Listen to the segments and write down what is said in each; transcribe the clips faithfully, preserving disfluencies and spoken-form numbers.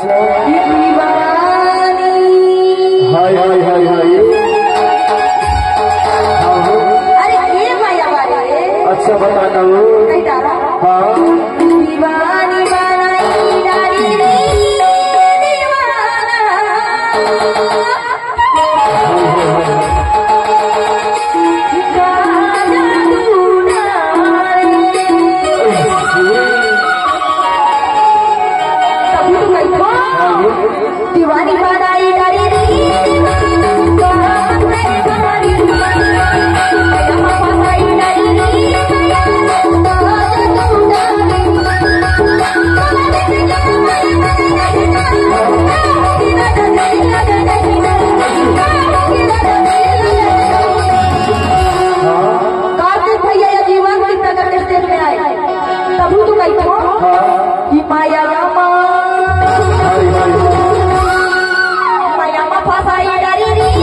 दीवानी। हाय, हाय, हाय, हाय। हाँ, हाँ। अरे, ये माया वाले। अच्छा, बता दो। नहीं डाला। हाँ। दीवानी बनाई डाली रे, दीवाना। दीवानी बनाई डाली रे। कार्तिक भैया, ये जीवन की प्रगति स्टेज में आए, तभी तो कही था कि माया रामा, माया मा फसाई डरी री।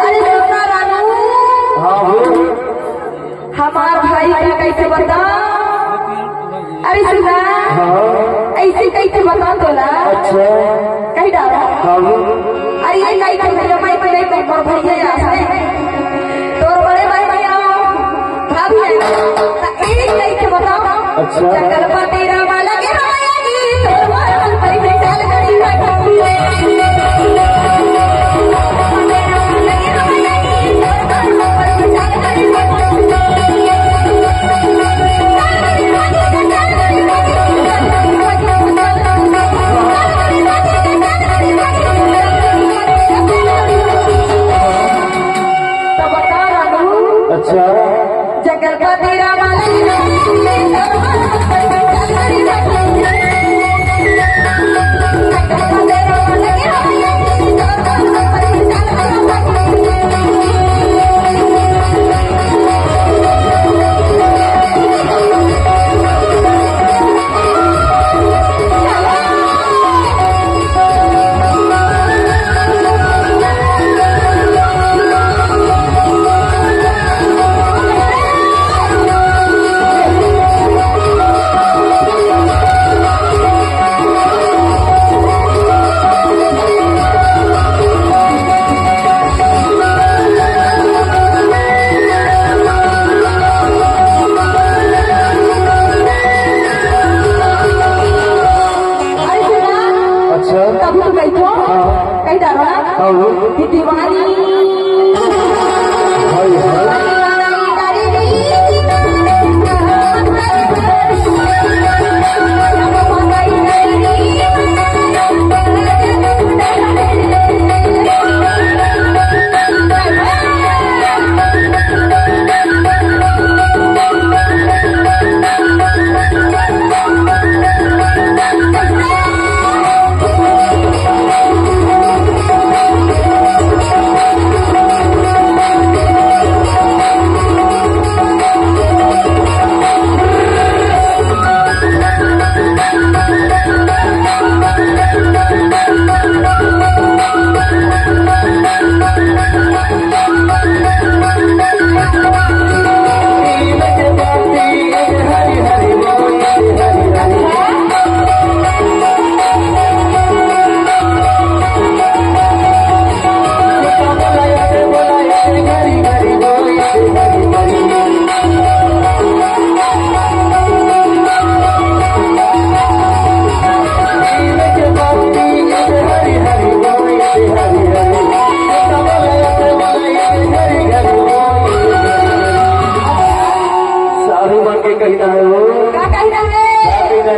अरे सुना रानू, हाँ हो। हमार भाई के कैसे बता? अरे सुना, हाँ। ऐसे कैसे बता तोला? अच्छा। कही डाला। हाँ हो। अरे ये कही तो भैया, मैं तो नहीं, मैं और भैया यहाँ से। तोर बड़े भाई भैया, भाभी है। तो एक कही के बताओ। अच्छा। जगलपति रामा लगे हमारे गीत, तोर मार पर पे चाल करी बाटी। अच्छा। जगलपति रामा लगे। अरे सुना। अच्छा। तभी तो कही थो। हाँ। कही डालो ना। हाँ, वो। कि दीवानी। हाय, हाय।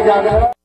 जाना।